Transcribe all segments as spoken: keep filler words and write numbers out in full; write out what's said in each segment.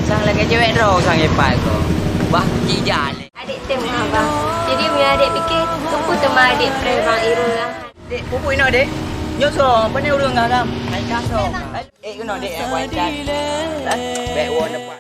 Sang lagèe cewek droe sang ipat ko. Bah kijak lé. Adék tem abang. Jadi meunyoe adék pike, keupeue teuma adék preh bang Irul lah. Dek, pupuk inoe, Dek. Nyoe soe, pane ureueng agam? Hai ka soe. Eh, keunoe, Dek, nyang kuancan. Bèk woe depan.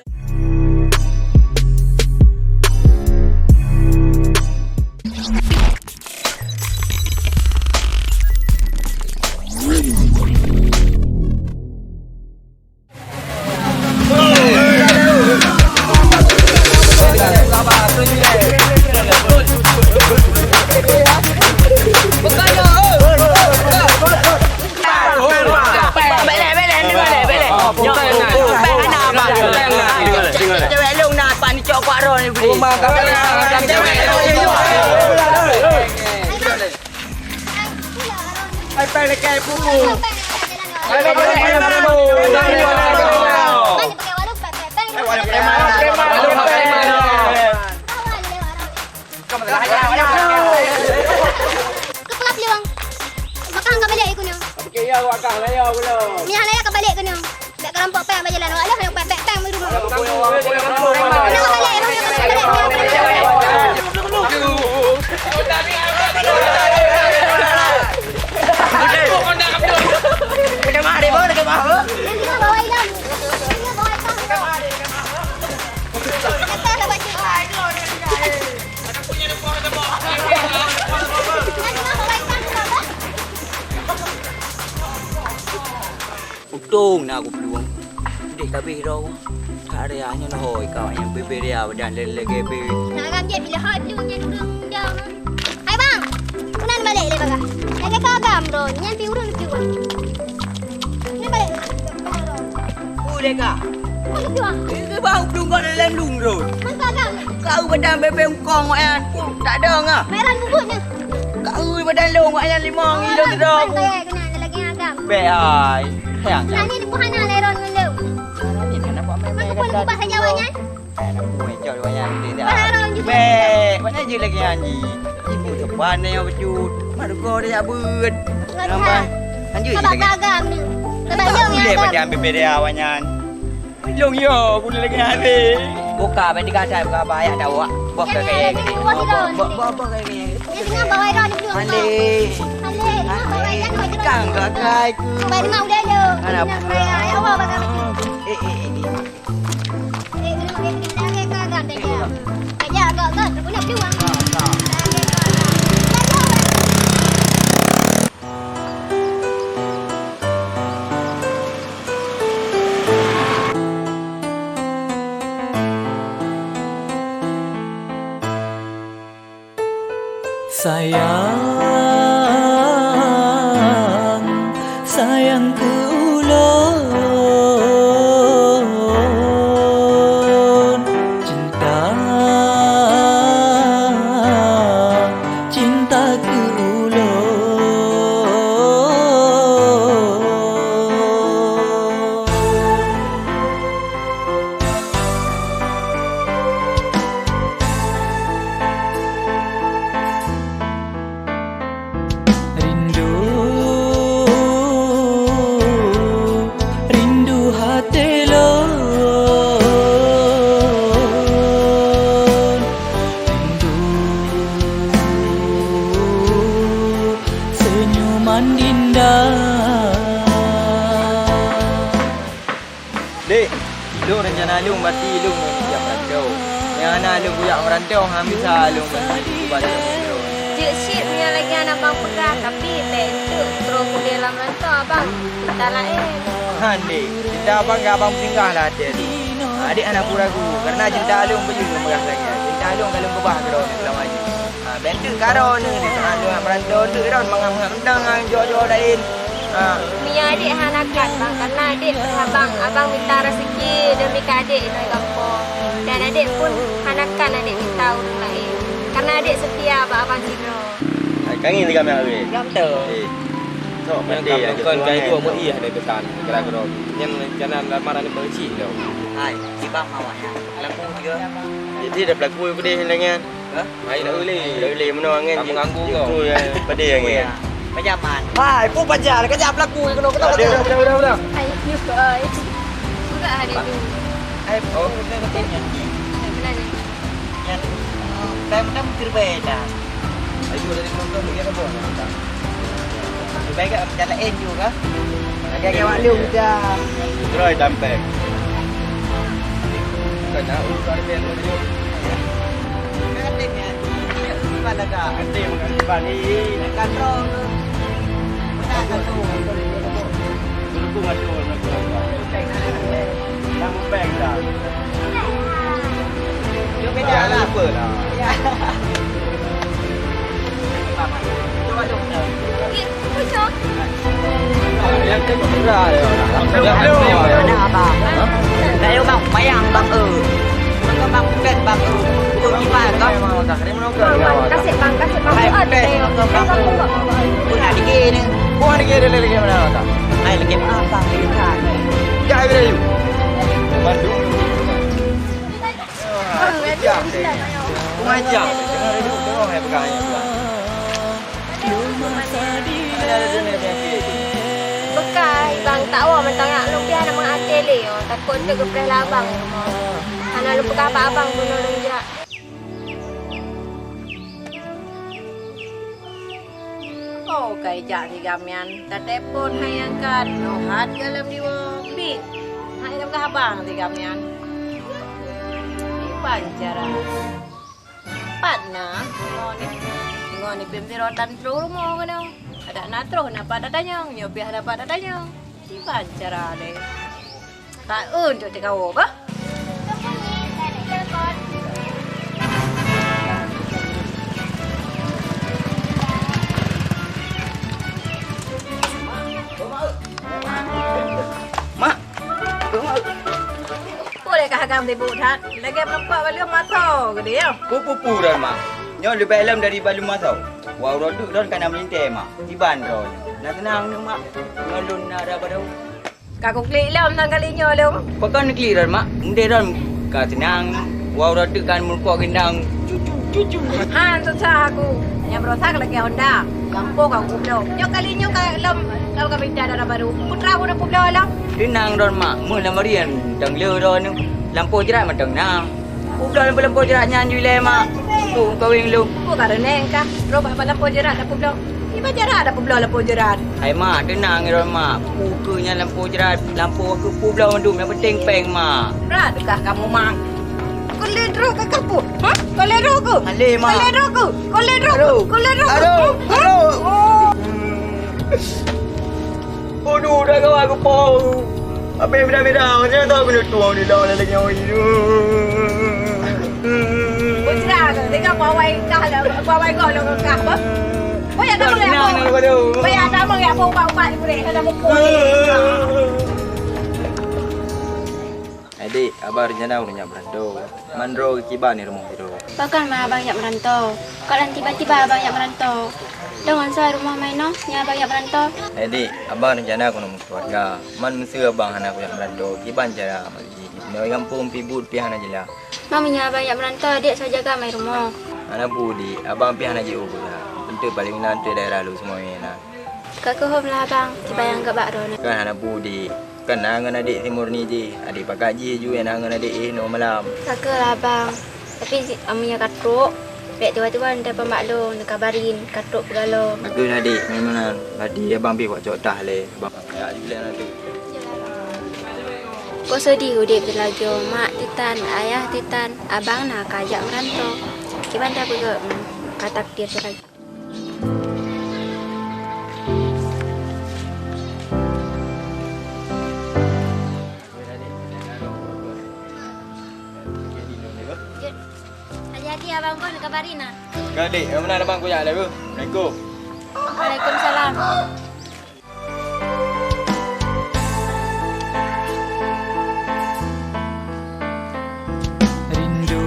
Keupeulap liwang. Maka hangka balek keunoe. Meunyo hana ka balek keunoe. Bèk keurampok péng bak jalan. Awak lheueh pèng-pèng di rumoh. Keunoe ka balek, keunoe ka balek. Untông na kupeulueng. Deh ka abéh droe. Ka raya nyoe hôi ka nyang bebe raya badan lé-, lagèe bebe. Nak agam jép bila hôi peulueng nyan ureueng dong. Hai bang, keunan balek lé bagah. Lagèe ka agam droe, nyan pi ureueng leupie wang. Keunan balek. Ulèe ka. Keunan leupie wang. Eh, ke bang peulueng kau dalam lung droe. Man ka agam. Kau badan bebe ungkong wak nyan. Tak ada ngah. Meran bubut nyan. Kau badan lông wak nyan limong kilo sidroe. Keunan lagèe agam. Bèk hai. Sayang. Nah, ni buhana leron ngon leu. Ni kenapa main-main kata? Mana pun ubah saja awak nyan. Eh, nak buat jauh awak nyan. Baharon juga. Bèk, mana je lagi nyan ji. Ibu depan ni yang becut. Maruko dia jak beut. Nampak? Lanjut je lagi. Agam ni. Sebab dia uleh pada ambil beda awak nyan. Lông yo, guna lagi hari. Buka, bèk digatai, buka apa, ayah dah wak. Boh ke kaya gini. Boh, boh, boh, boh kaya gini. Dia tengah bawa Ira ni dulu. Malik. Malik, tengah bawa Ira ni dulu. Kang gagai ku. Bawa dengar udah dulu. Anak buah. Ya Allah, bagaimana? Eh, eh, eh, eh. Eh, dulu, eh, dulu, dah, eh, kagak, dah, dah. Dah, dah, dah, dah, dah, dah, dah. Sayang, sayang keu ulôn. Cinta, cinta keu ulôn. Rindu, rindu hati lôn. Rindu, senyuman indah. Dek, lôn rencana lôn bati lôn jak meurantau. Nyang hana lôn kujak meurantau, han bisa lôn bati keubat lôn meurantau. Jeuet cit meunyoe lagèe hana bang peugah, tapi bèk teuk droe kudeh lam rantau abang. Cinta laén. Han, Dek. Cinta abang keu abang singgah lah até. Adik hana ku ragu, karena cinta lôn beujeuet lôn peugah lagèe nyan. Cinta lôn ka lôn keubah keu droe seulama jih. Ha, bèk teuk ka droeneuh, di saat lôn meurantau teuk droe mangat-mangat mantong ngon jok-jok laén. Ha. Meunyoe adék hana kat, Bang, karena adék peusaban, abang mita raseuki demi keu adék inoe gampông. Dan adék pun hana kat adék mita ureueng laén, karena adék seutia bak abang sidroe. Hai, kangen lé kami, Abang. Gam tu. Eh. Sok, nyang mati, ka melakukan ka hidup meuiah dari pesan, kira-kira. Nyan rencana lamaran ni peucih tu. Hai, si Bang awak nyan. Pelaku tiga. Jadi dah pelaku yang pedih dengan. Hah? Hai, dah ulih. Dah ulih, mana angin. Kamu ganggu kau. Itu yang pedih angin. Pajaman. Hai, pun pajar. Kejap pelaku yang kena kena. Udah, udah, udah, udah. Hai, you guys. Buka hari tu. Hai, oh, bukan kata nyan. Nyan, eh, saya mudah mencuri bayi dah. Ayo, dari penonton, dia apa? Lebih baik jalan N juga. Lagi-lagi awak lu dah. Troy tampek. Bukan nak, bukan dia, bukan dia. Kan ada kan? Iya, bukan ada. Ada, bukan, bukan. Ih, nak kan, bro. Bukan satu. Berhubung ada, nak kan. Nak mupeng dah. Jom beda lah. Lupa lah. Ya. Coba tu. Ada apa? Dah yuk bang, bayang bang, eh. Bang, bang, bang, eh. Bukan kipas, bang. Kasih bang, kasih bang. Hai, bang. Bukan lagi ni. Bukan lagi, lagi, lagi mana tak? Hai, lagi apa? Jangan berayu. Bandung. Pengajar. Tengok dia duduk, tengok hai pegang ayah. Bekai, bang, tak wah mantong yak lôn pih hana mangat até lé, oh. Takot teuh geupreh lé abang di rumoh. Hana lôn peugah bak abang bunoe lôn jak. Oh, ka ijak si Gamian, ka telepon hai angkat, nyoe hat goh lom diwoe, bit. Hai lom kah abang si Gamian. Iban cara. Pat na, ngon ni. Ngon ni pim siro tan troh rumoh keunoe. Adak na troh na pat tatanyong, nyoe pih na pat tatanyong. Iban cara deh. Ka eun cok teukawo bah. Mak, boleh kah agam sibuk that? Lagèe meureumpok baluem maso geude ya. Pu-pu-pu ron, Mak. Nyoe leubeh lom dari baluem maso. Wah, uroe teuk ron ka na meulintèe, Mak. Kiban droe nyoe. Na seunang nyoe, Mak. Ngon lôn na dara barô. Ka kuklik lom sang kali nyoe lom. Pakon neuklik ron, Mak? Meudeh ron ka seunang. Wah, uroe teuk kan meureumpok gendang. Cucu, cucu. Han, susah aku. Nyang beurasa ka lakèe Honda. Lampôh ka kupubloe. Nyoe kali nyoe ka lom, lom ka pindah dara barô. Putra ku na publoe lom. Teunang ron, Mak. Meuh lam arian dang le droe nyoe. Lampôh jrat mantong na. Publoe lam lampôh jrat nyan ju ilèe, Mak. Peue kaweng lôn. Peue ka reuneng kah? Droe bak lampôh jrat na publoe. Iban jrat na publoe lampôh jrat. Hai, Mak, teunang droe, Mak. Peue keuh nyan lampôh jrat, lampôh keuh publoe mandum, nyang penting pèng, Mak. Brat kah kamoe, Mak. Kau lé droe kah kamoe? Ha? Kau lé droe keuh? Hana lé, Mak. Kau lé droe keuh? Kau lé droe keuh? Aduh. Kau lé droe keuh? Aduh. Ha? Aduh. Oh. Aduh, dah kawan aku pau. Habis beda-beda. Macam mana tahu kena tuang di dalam lagi nyawa ini? Putra tu, tengok pawai kah lah, pawai kau lah kah apa? Boya tak mengaku. Boya tak mengaku ubat-ubat ni boleh, kena mukul. Adik, abang rencana udah nyak beranto. Man droe kiban di rumoh sidroe. Pakon ma abang jak meuranto? Pakon tiba-tiba abang jak meuranto? Deungon soe rumoh ma inoe nyang abang jak meuranto? Eh, Dik, abang rencana keuneuk meukeuluwarga. Man meuseu abang hana kujak meuranto, kiban cara mak jih? Nyoe gampông pih buet pih hana jeulaih. Ma meunyoe abang jak meuranto, adik soe jaga ma rumoh? Hana peue, Dik, abang pih hana jiôh peue. Enteuk paléng na enteuk daerah lôn seumuanya na. Ka keuhom lah abang, sibayang geuh bak droeneuh. Kan hana peue, Dik. Kan na ngon adék si Murni jih, adék pakat jih ju na ngon adék éh nyoe malam. Ka keuh lah abang. Tapi si, meunyoe ka trok, bèk tiba-tiba neutelepon bak lôn, neukabarin, ka trok peugah lom. Ka keuh lah, Dik, meunan. Lati abang pih wak cok tah lé. Abang jak ju lé nanti. Kok seudeh udép teulaju, mak teutan, ayah teutan, abang na ka jak meuranto. Kiban tapeugah, hmm, ka takdir teulaju. Jeuet. Hati-hati abang kau neukabari na. Ka, Dik. Meunan abang kuyak lé, Bu. Assalamualaikum. Waalaikumsalam. Rindu,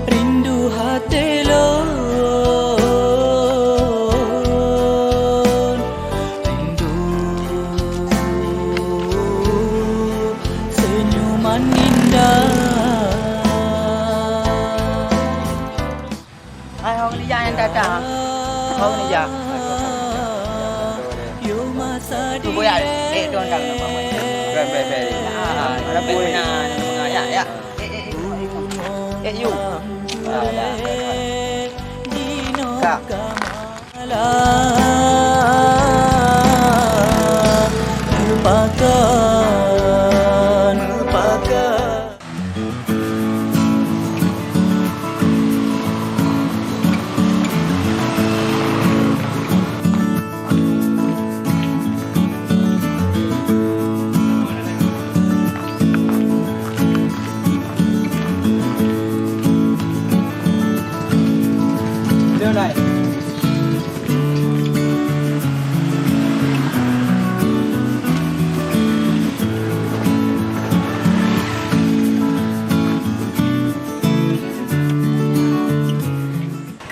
rindu hati lôn, rindu senyuman indah. Hai, hong ni jangan datang. Hong ni jangan. Tu boya, eh, don dah nama. Baik, baik, baik. Ah, ada pun. Nah, nah, nah, ya, ya. Eh, eh, eh, eh, you. Ah, dah, dah, dah. Kak. Lupakan, lupakan.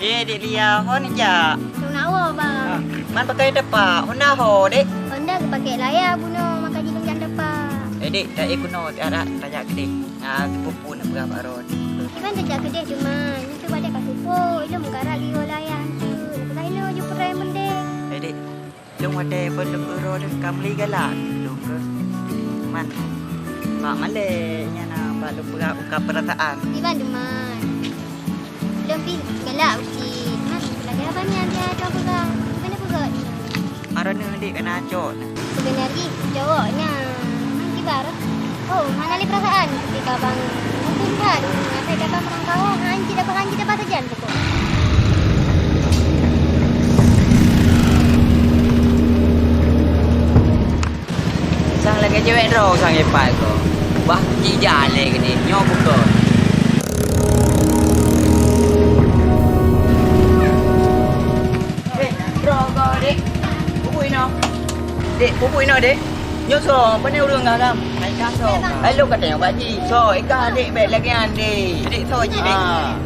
Eh, Dek Lia, ho neujak? Lôn na woe, Bang. Ah, man pakai tapak, Honda ho, Dek? Honda geupakék layah bunoe, maka jilôn jak tapak. Eh, Dek, taék keunoe, tajak keudeh. Ah, teupeu-peu na peugah bak droe. Iban tajak keudeh teuma, nyoe teuk bak Dek ka seupôt, ilôn meukarat lé layah nyan. Peugah inoe ju peureulèe mendeng. Eh, Dek, lôn watèe phôn lôn uroe deuh ka meuli galak lôn keu man. Bak malèe nyan na bak lôn peugah ungkap peurasaan. Iban teuma. Lôn pih galak uci. Man, lagèe abang nyan dia cok peugah. Iban dia peugah. Arah neu dek kena cok. Sebenarnya cowok nyan man kibar. Oh, hana lé peurasaan ketika bang mungkin kan. Sampai dapat merangkau, hanjit dapat hanjit dapat sajan. Sang lagèe cewek droe sang ipat ko. Bah, ci jalè geude nyoe buka. Eh, droe ko, Dek. Pupuk inoe. Dek, pupuk inoe, Dek. Nyoe soe, pane ureueng ngah lam? Hai ka soe? Hai lôn ka tanyong bak jih. Soe, eh ka dek bèk lagèe nyan dek. Dek soe jih dek? Ah.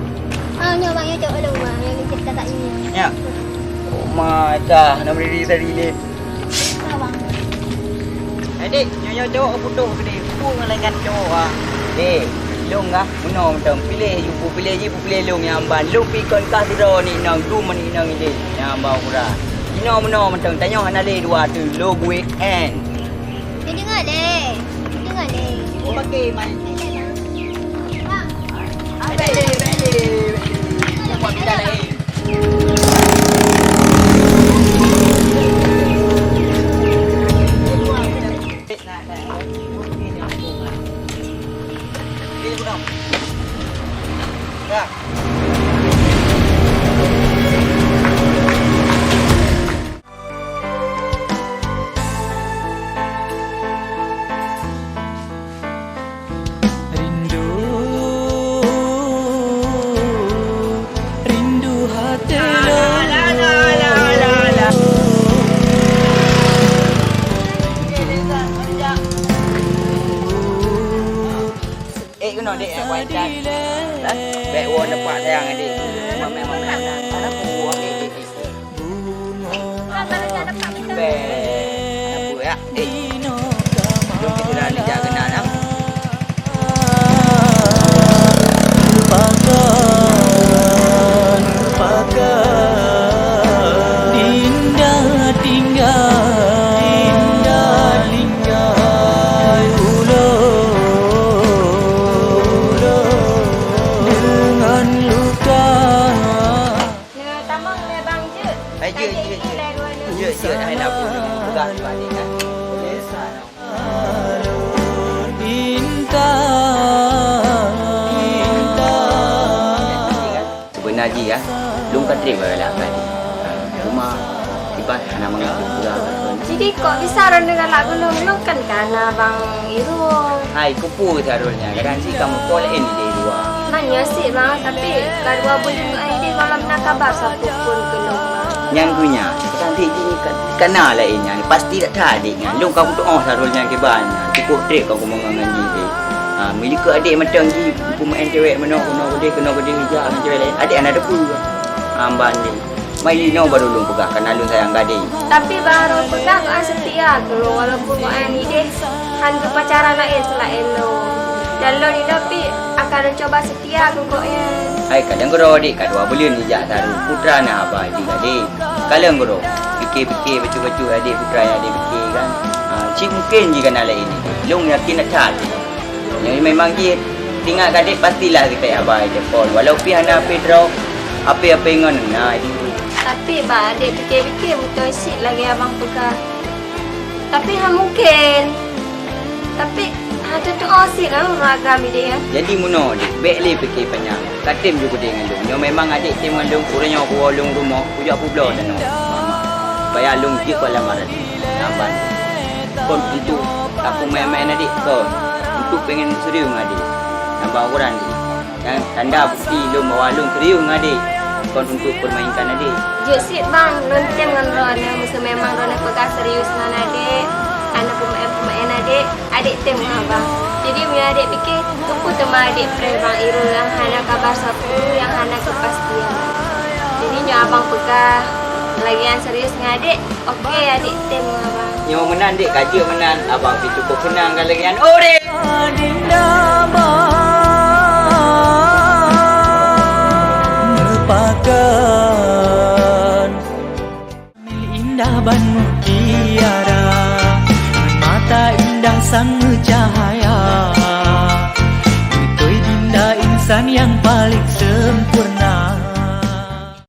Ah, nyoe bang, nyoe cok lôn bang, nyang cerita tak ini. Ya. Oh my god, nama diri tadi ni. Salah bang. Eh dek, nyoe nyoe cowok putôh geude. Pun ngon laén cowok ah. Dek, lôn ngah meunoe mantong piléh, yue peupiléh jih peupiléh lôn nyang ban. Lôn pi kon kah sidroe ni inong, dum ni inong ilé nyang ban ukuran. Inoe meunoe mantong, tanyoe hana lé dua tu, lôn weekend. Neudeungoe lé. Neudeungoe lé. Oh, pakai mic. Bang. Ah, bèk lé, bèk lé, bèk lé. Buat bidang laén. Ya. Rindu, rindu hati lôn. Eh, keunoe dek, eh, kuah ikan. Bèk woe teumpat sayang, adik. Mamèh-mamèh, anak. Anak buah, eh, eh, eh. Bèk. Anak buah, ya. Eh. Jom kita dah dijak kenal, ya. Lupakan, lupakan. Dinda tinggai, dinda tinggai ulôn deungon luka. Neutamong lé bang jeuet. Hai jeuet, jeuet, jeuet. Jeuet, jeuet, hai na peue, peugah bak ni, kan. Intan, intan. Seubeuna jih, ah, lôn ka trép bak galak tadi. Ah, cuma iban hana mangat peugah. Jadi kok bisa droeneuh galak keu lôn? Lôn kan ka na bang Irul. Hai, keupeue Sarul nyan? Kadang cit ka meuko laén di luwa. Man nyoe cit bang, tapi ka dua buleuen nyoe ideh gohlom na kaba sapeue phôn keu lôn bang. Nyang geuh nyan, kadang cit jih ka, ka na laén nyan. Pasti that that adék nyan. Lôn ka kutu'oh Sarul nyan kiban nyan. Cukôp trép ka kumeungon ngon jih deh. Ha, meunyoe keu adék mantong jih, peumeu'en cewek meunoe, keunoe keudeh, keunoe keudeh, ijak ngon cewek laén. Adék hana teupeu. Ha, ban deh. Mai inoe baru lôn peugah, kana lôn sayang gadeng. Tapi baru peugah, Gobnyan seutia keu lôn, walaupun Gobnyan ideh han geupacaran laén seulaén lôn. Dan lôn inoe pih akan lôn cuba seutia keu Gobnyan. Hai, kaleueng keudroe, dek, ka dua buleuen ijak Sarul. Peue teuma na haba jih gadeng. Kaleueng keudroe, pike-pike bacut-bacut adek peue nyang adek pike kan. Ha, Cit mungken jih ka na laén. Lôn yakin that. Nyoe memang jih, teuingat keu adék pastilah geuteuka haba di telepon. Walau pih hana hapé droe, hapé-hapé ngon na jih. Tapi bak adék pike-pike beutôi cit lagée abang peugah. Tapi hana mungken. Tapi hana tutoe cit lam ragam idéh nyan. Jadi meunoe deh, bék lé pike panyang. Ka tem ju keudeh ngon lôn. Nyoe memang adék tem ngon lôn, uroe nyoe kuwoe lôn rumoh, kujak peubloe tanoh. Supaya lôn jeuet bak lamaran. Saban. Kon untuk tapeumén-mén adék, kon. Untuk pengen serius ngon adék. Nambah ukuran adék. Nyang tanda bukti lôn bahwa lôn serius ngon adék. Kon untuk permainkan adék. Jeuet cit bang, lôn tem ngon droeneuh meuseu memang droeneuh peugah serius ngon adék. Hana peumén-peumén adék, adék tem ngon abang. Jadi meunyoe adék pike, keupeue teuma adék preh bang Irul nyang hana kabar sapeue, nyang hana keupastian. Jadi nyoe abang peugah lagée nyan serius ngon adék, oke adék tem ngon abang. Nyoe meunan dek, ka jeuet meunan, abang pih cukup seunang ka lagée nyan. Ore! Dinda bang meupakan. Indah ban mutiara, mata indah sang meucahaya. Beutôi dinda insan nyang paleng